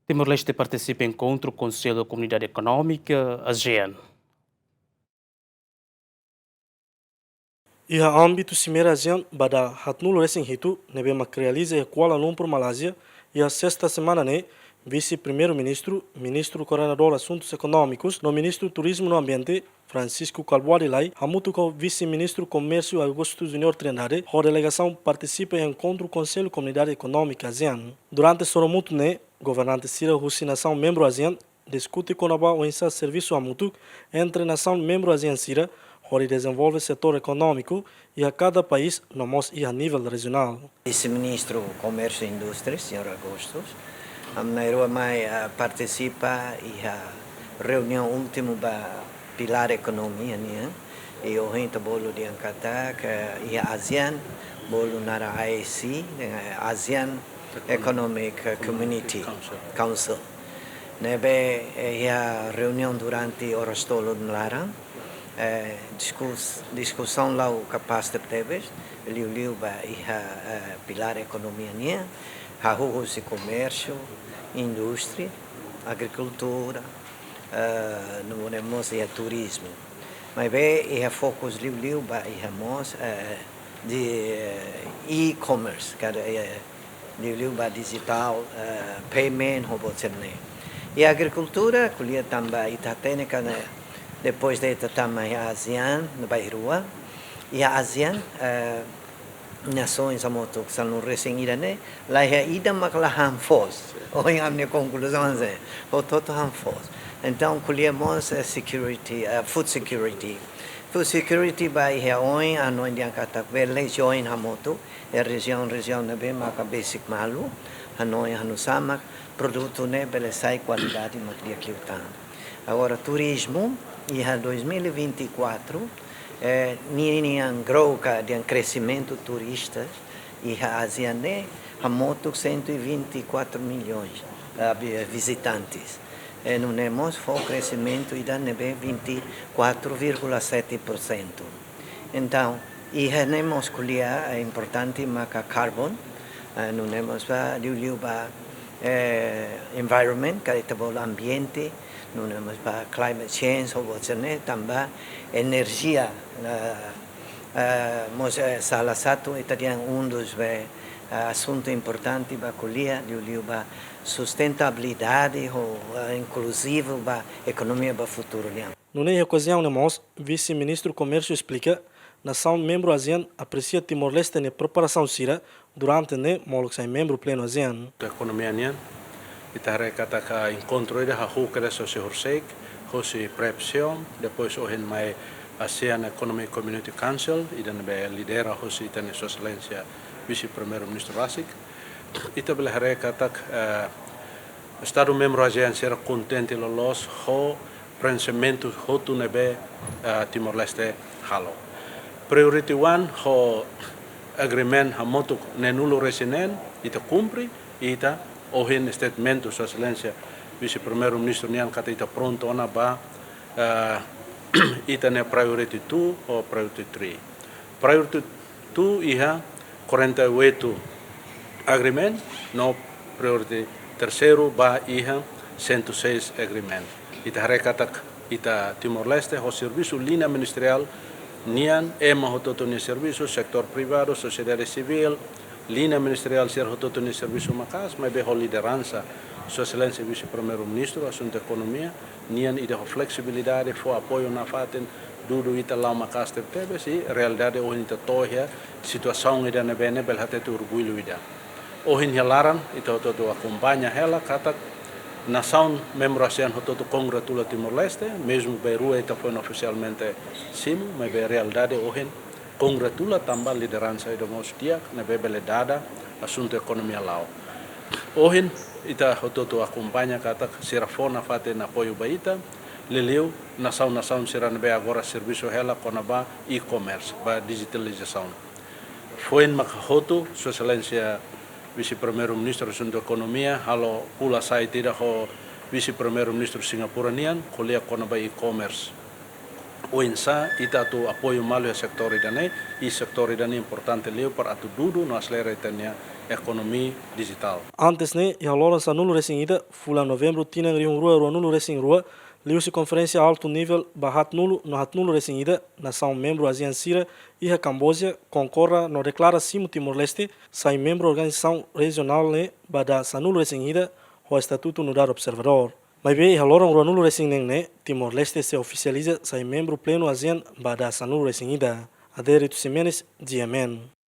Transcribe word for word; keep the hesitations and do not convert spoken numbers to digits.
Timor-Leste partisipa enkontru Konsellu Komunidade Ekonómika ASEAN. Iha ámbitu Simeira ASEAN ba dala haatnulu-resin-hitu, ne'ebé mak realiza iha Kuala Lumpur, Malázia, iha sesta semana ne'e, Vise-Primeiru-Ministru, Ministru Koordenadór Asuntus Ekonómikus, no Ministru Turizmu no Ambiente, Francisco Kalbuadi Lay, hamutuk ho Vise-Ministru Komérsiu Augusto Junior Trindade, ho delegasaun partisipa iha enkontru Konsellu Komunidade Ekonómika ASEAN. Durante sorumutu ne'e, governante sira husi nasaun membru ASEAN diskute kona-ba oinsá servisu hamutuk entre nasaun membru ASEAN sira, hodi dezenvolve setór ekonómiku iha kada país, no mós iha nivel rejionál. Vise-Ministru Komérsiu Indústria, señór Augusto, ami na'in-rua mai, ah, partisipa iha reuniaun últimu ba pilár ekonomia nian, i ohin ita bolu dehan katak iha ASEAN, bolu naran A E C, eh, ASEAN Economic Community Council. Ne'ebé, eh, iha reuniaun durante oras tolu nia laran, eh, diskus-, diskusaun la'o kapás tebetebes, liuliu ba iha, eh, pilár ekonomia nian, hahú husi komérsiu, indústria, agrikultura, eh, no mós iha turizmu. Maibé iha fokus liuliu ba iha mós, eh, de, eh, e-commerce, ka, eh, liuliu ba digital, eh, payment, ho buat sira-ne'e. I agrikultura, ko'alia tanba ita hatene katak, depois de ita tama iha ASEAN, no bainrua, iha ASEAN, eh, nasaun hamutuk sanulu-resin-ida ne'e, laiha ida mak la han foos. Ohin ami-nia konkluzaun ne'e, hotu-hotu han foos. Entaun, ko'alia mós, eh, security, eh, food security. Food security ba iha oin, hanoin dehan katak bele join hamutuk, iha rejiaun, rejiaun ne'ebé maka besik malu, hanoin hanusá mak produtu ne'e bele sai kualidade mak di'ak liután. Agora, turizmu, iha dois mil e vinte e quatro, eh, ninia growth ka dehan kresimentu turistas iha ASEAN ne'e hamutuk cento e vinte e quatro milhões, ah, vi-, visitantes. Eh, nune'e mós fó kresimentu ida ne'ebé vinte e quatro vírgula sete por cento. Entaun, iha ne'e mós ko'alia, eh, importante maka carbon, eh, nune'e mós ba, liuliu ba, eh, environment, ka ita bolu ambiente, nune'e mós ba climate change, ho buat sira-ne'e, tanba enerjia, eh, eh, mós, eh, salah satu ita dehan um dos, eh, eh, asuntu importante ba ko'alia, liuliu ba sustentabilidade, ho, eh, inkluzivu ba ekonomia ba futuru nian. Nune'e iha okaziaun ne'e mós, Vise-Ministru Komérsiu esplika, nasaun membru ASEAN apresia Timor-Leste nia preparasaun sira durante ne'e molok sai membru plenu ASEAN. Ekonomia nian, ita haree katak enkontru ida hahú kedas hosi Horsek, hosi PREP Siom, depois ohin mai ASEAN Economic Community Council, ida ne'ebé lidera hosi ita-nia Sua Exelénsia Vise-Primeiru-Ministru rasik. Ita bele haree katak, eh, Estadu membru ASEAN sira kontente loloos ho prensimentu hotu ne'ebé, eh, Timor-Leste halo. Priority one ho agreement hamutuk neenulu-resin-neen, ita kumpre, ita ohin statement Sua Exelénsia Vise-Primeiru-Ministru nian katak ita prontu ona ba, eh, ita-nia priority two ho priority three. Priority two iha quarenta e oito agreement, no priority terseiru ba iha cento e seis agreement. Ita haree katak ita Timor-Leste ho servisu liña ministeriál nian, ema hotu-hotu nia servisu, setór privadu, sosiedade sivíl, liña ministeriál sira hotu-hotu nia servisu maka'as, maibé ho lideransa Sua Exelénsia Vise-Primeiru-Ministru, asuntu ekonomia nian, ida ho fleksibilidade, fó apoiu nafatin, dudu ita la'o maka'as tebetebes, i realidade ohin ita to'o iha situasaun ida ne'ebé ne'e bele hatete orgullu ida. Ohin iha laran, ita hotu-hotu akompaña hela katak nasaun membru ASEAN hotu-hotu kongratula Timor-Leste, mezmu bainrua ita foin ofisialmente simu, maibé realidade ohin kongratula tanba lideransa ida mós di'ak ne'ebé bele dada asuntu ekonomia la'o. Ohin ita hotu-hotu akompaña katak sira fó nafatin apoiu ba ita, liuliu nasaun-nasaun sira ne'ebé agora servisu hela kona-ba e-commerce, ba digitalizasaun. Foin maka hotu, Sua Exelénsia Vise-Primeiru-Ministru Asuntu Ekonomia halo pula-sa'e ida ho Vise-Primeiru-Ministru Singapura nian, ko'alia kona-ba e-commerce. Oinsá ita atu apoiu malu iha setór ida-ne'e, i setór ida-ne'e importante liu para atu dudu no aselera ita-nia ekonomia dijitál. Antes ne'e, iha loron sanulu resin ida fulan Novembru tinan rihun rua rua nulu resin rua, liuhusi konferénsia altu nivel ba haat nulu no haat nulu resin ida, nasaun membru ASEAN sira iha Kamboja konkorda no deklara simu Timor-Leste sai membru organizasaun rejionál ne'e ba dala sanulu resin ida ho estatutu nu'udar observadór. Maibé iha loron rua nulu resin neen ne'e, Timor-Leste sei ofisializa sai membru plenu ASEAN ba dala sanulu resin ida. Adérito Ximenes, GMN.